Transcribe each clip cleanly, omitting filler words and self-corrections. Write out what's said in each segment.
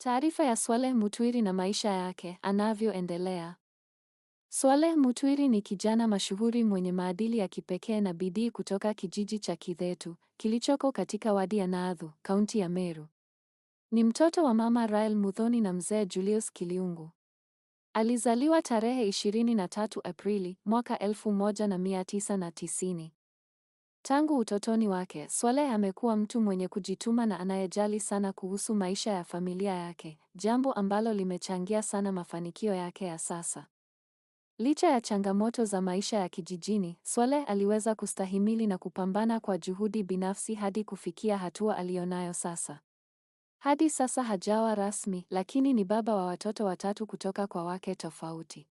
Taarifa ya Swaleh Mutwiri na maisha yake anavyoendelea. Swaleh Mutwiri ni kijana mashuhuri mwenye maadili ya kipekee na bidii kutoka kijiji cha Kithetu, kilichoko katika wadi ya Naathu, kaunti ya Meru. Ni mtoto wa mama Rael Muthoni na mzee Julius Kiliungu. Alizaliwa tarehe 23 Aprili mwaka 1990. Tangu utotoni wake, Swaleh amekuwa mtu mwenye kujituma na anayejali sana kuhusu maisha ya familia yake, jambo ambalo limechangia sana mafanikio yake ya sasa. Licha ya changamoto za maisha ya kijijini, Swaleh aliweza kustahimili na kupambana kwa juhudi binafsi hadi kufikia hatua aliyonayo sasa. Hadi sasa hajawa rasmi, lakini ni baba wa watoto watatu kutoka kwa wake tofauti.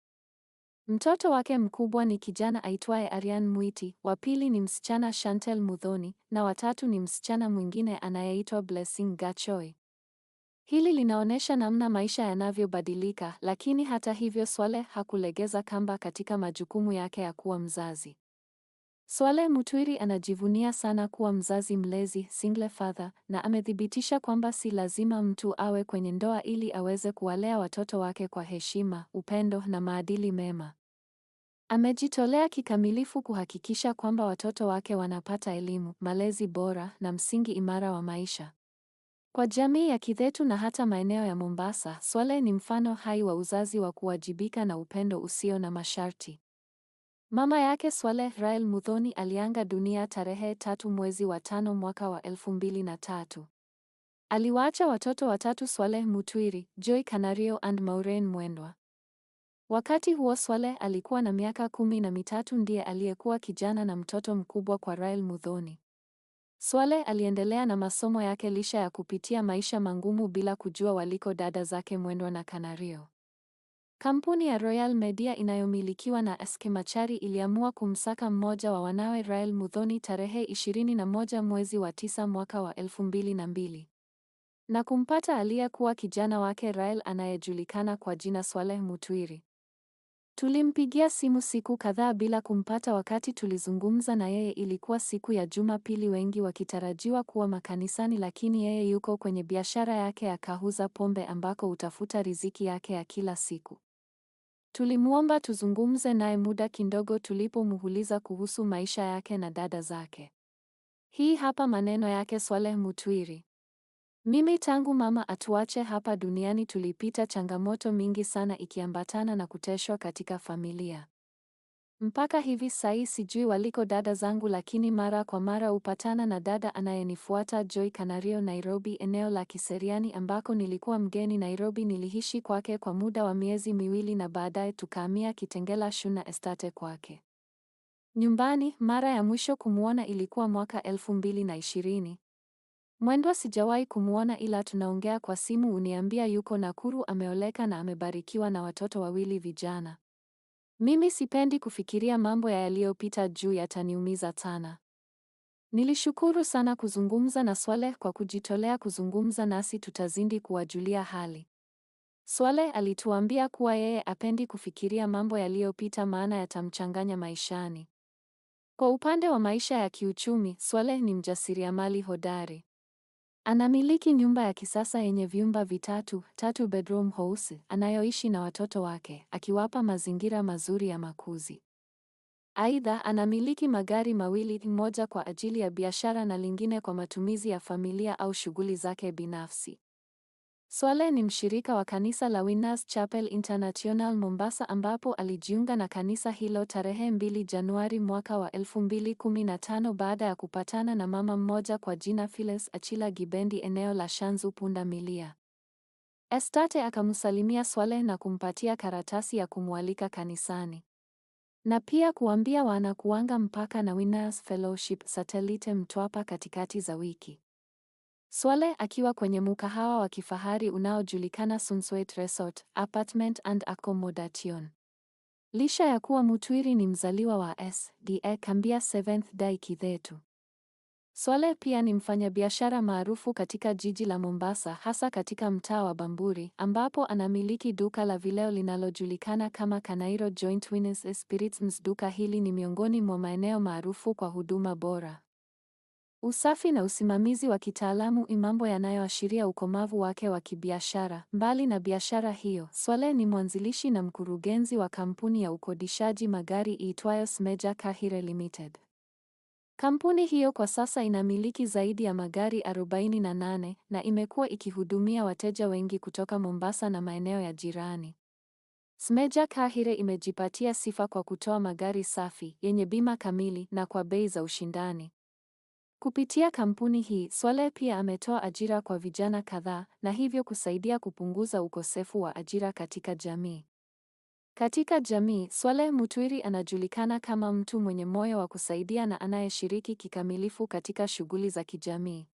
Mtoto wake mkubwa ni kijana aitwaye Arian Mwiti, wa pili ni msichana Chantel Muthoni na watatu ni msichana mwingine anayeitwa Blessing Gachoi. Hili linaonyesha namna maisha yanavyobadilika, lakini hata hivyo Swaleh hakulegeza kamba katika majukumu yake ya kuwa mzazi. Swaleh Mutwiri anajivunia sana kuwa mzazi mlezi, single father, na amethibitisha kwamba si lazima mtu awe kwenye ndoa ili aweze kuwalea watoto wake kwa heshima, upendo na maadili mema. Amejitolea kikamilifu kuhakikisha kwamba watoto wake wanapata elimu, malezi bora na msingi imara wa maisha. Kwa jamii ya Kithetu na hata maeneo ya Mombasa, Swaleh ni mfano hai wa uzazi wa kuwajibika na upendo usio na masharti. Mama yake Swaleh, Rael Muthoni, aliaga dunia tarehe 3 mwezi wa 5 mwaka wa 2003. Aliwaacha watoto watatu: Swaleh Mutwiri, Joy Kanario and Maureen Mwendwa. Wakati huo Swaleh alikuwa na miaka 13, ndiye aliyekuwa kijana na mtoto mkubwa kwa Rael Muthoni. Swaleh aliendelea na masomo yake licha ya kupitia maisha magumu bila kujua waliko dada zake Mwendwa na Kanario. Kampuni ya Royal Media inayomilikiwa na SK Machari iliamua kumsaka mmoja wa wanawe Rael Muthoni tarehe 21 mwezi wa 9 mwaka wa 2002 na kumpata aliyekuwa kijana wake Rael anayejulikana kwa jina Swaleh Mutwiri. Tulimpigia simu siku kadhaa bila kumpata. Wakati tulizungumza na yeye ilikuwa siku ya Jumapili, wengi wakitarajiwa kuwa makanisani, lakini yeye yuko kwenye biashara yake ya kahuza pombe ambako hutafuta riziki yake ya kila siku. Tulimwomba tuzungumze naye muda kidogo tulipomuuliza kuhusu maisha yake na dada zake. Hii hapa maneno yake Swaleh Mutwiri. Mimi tangu mama atuache hapa duniani tulipita changamoto mingi sana ikiambatana na kuteshwa katika familia. Mpaka hivi sai sijui waliko dada zangu, lakini mara kwa mara hupatana na dada anayenifuata Joy Kanario Nairobi, eneo la Kiseriani ambako nilikuwa mgeni Nairobi. Niliishi kwake kwa muda wa miezi 2 na baadaye tukahamia Kitengela Shuna Estate kwake nyumbani. Mara ya mwisho kumwona ilikuwa mwaka 2020. Mwendwa sijawahi kumwona ila tunaongea kwa simu, uniambia yuko Nakuru, ameoleka na amebarikiwa na watoto wawili vijana. Mimi sipendi kufikiria mambo ya yaliyopita juu yataniumiza sana. Nilishukuru sana kuzungumza na Swaleh kwa kujitolea kuzungumza nasi, tutazidi kuwajulia hali. Swaleh alituambia kuwa yeye apendi kufikiria mambo yaliyopita maana yatamchanganya maishani. Kwa upande wa maisha ya kiuchumi, Swaleh ni mjasiriamali hodari. Anamiliki nyumba ya kisasa yenye vyumba vitatu, 3 bedroom house, anayoishi na watoto wake, akiwapa mazingira mazuri ya makuzi. Aidha, anamiliki magari mawili, moja kwa ajili ya biashara na lingine kwa matumizi ya familia au shughuli zake binafsi. Swaleh ni mshirika wa kanisa la Winners Chapel International Mombasa ambapo alijiunga na kanisa hilo tarehe 2 Januari mwaka wa 2015 baada ya kupatana na mama mmoja kwa jina Phyllis Achila Gibendi eneo la Shanzu Punda Milia Estate. Akamsalimia Swaleh na kumpatia karatasi ya kumwalika kanisani na pia kuambia wanakuanga mpaka na Winners Fellowship Satellite Mtwapa katikati za wiki. Swaleh akiwa kwenye mkahawa wa kifahari unaojulikana Sunsweet Resort, Apartment and Accommodation. Licha ya kuwa Mutwiri ni mzaliwa wa SDA Kambia Seventh Day Kithetu. Swaleh pia ni mfanyabiashara maarufu katika jiji la Mombasa, hasa katika mtaa wa Bamburi, ambapo anamiliki duka la vileo linalojulikana kama Kanairo Joint Wines Spirits. Duka hili ni miongoni mwa maeneo maarufu kwa huduma bora. Usafi na usimamizi wa kitaalamu ni mambo yanayoashiria ukomavu wake wa kibiashara. Mbali na biashara hiyo, Swaleh ni mwanzilishi na mkurugenzi wa kampuni ya ukodishaji magari iitwayo Smeja Kahire Limited. Kampuni hiyo kwa sasa inamiliki zaidi ya magari 48 na imekuwa ikihudumia wateja wengi kutoka Mombasa na maeneo ya jirani. Smeja Kahire imejipatia sifa kwa kutoa magari safi, yenye bima kamili na kwa bei za ushindani. Kupitia kampuni hii, Swaleh pia ametoa ajira kwa vijana kadhaa na hivyo kusaidia kupunguza ukosefu wa ajira katika jamii. Katika jamii, Swaleh Mutwiri anajulikana kama mtu mwenye moyo wa kusaidia na anayeshiriki kikamilifu katika shughuli za kijamii.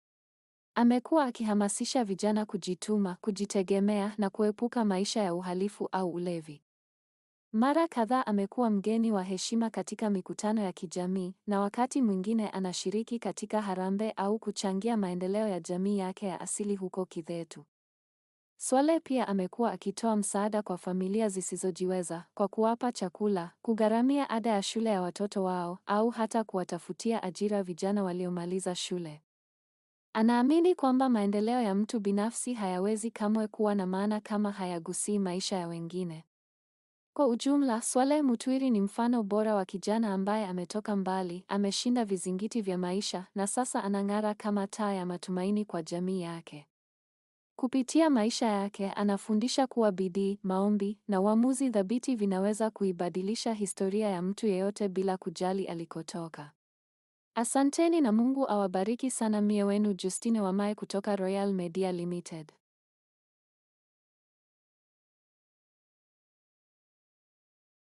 Amekuwa akihamasisha vijana kujituma, kujitegemea na kuepuka maisha ya uhalifu au ulevi. Mara kadhaa amekuwa mgeni wa heshima katika mikutano ya kijamii na wakati mwingine anashiriki katika harambee au kuchangia maendeleo ya jamii yake ya asili huko Kithetu. Swaleh pia amekuwa akitoa msaada kwa familia zisizojiweza kwa kuwapa chakula, kugharamia ada ya shule ya watoto wao au hata kuwatafutia ajira vijana waliomaliza shule. Anaamini kwamba maendeleo ya mtu binafsi hayawezi kamwe kuwa na maana kama hayagusii maisha ya wengine. Kwa ujumla, Swaleh Mutwiri ni mfano bora wa kijana ambaye ametoka mbali, ameshinda vizingiti vya maisha na sasa anang'ara kama taa ya matumaini kwa jamii yake. Kupitia maisha yake, anafundisha kuwa bidii, maombi na uamuzi thabiti vinaweza kuibadilisha historia ya mtu yeyote bila kujali alikotoka. Asanteni na Mungu awabariki sana. Mie wenu Justine Wamae kutoka Royal Media Limited.